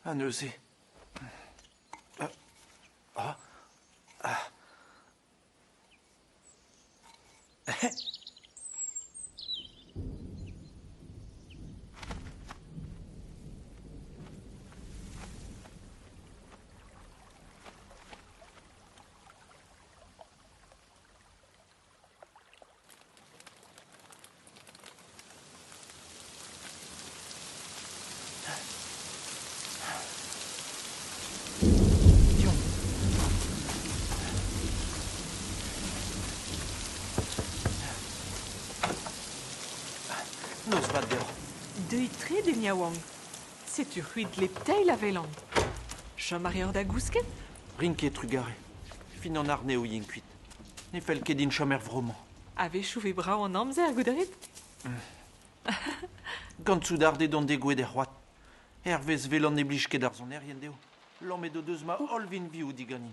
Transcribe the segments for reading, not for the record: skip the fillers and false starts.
Ha neuze. Ah. Ah. Noz vat deoc'h. Deuit tre, den yaouank. Setu c'hwi dle teil a welan. Chom a reoc'h da gousket? Rin ket trugare. Fin an arnev yin kuit. Ne fell ket din chom er vro-mañ. A-wechoù 'vez brav an amzer, goût a rit? Gant soudarded on degouezhet er c'hoad. Hervez 'welan ne blij ket ar sonerien dezho. Lammet o deus ma holl vinvioù diganin.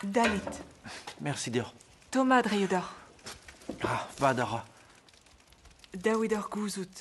Dalit. Mersi deoc'h. Tommañ a dreio deoc'h. Ah, vad a ra. Dav eo deoc'h gouzout.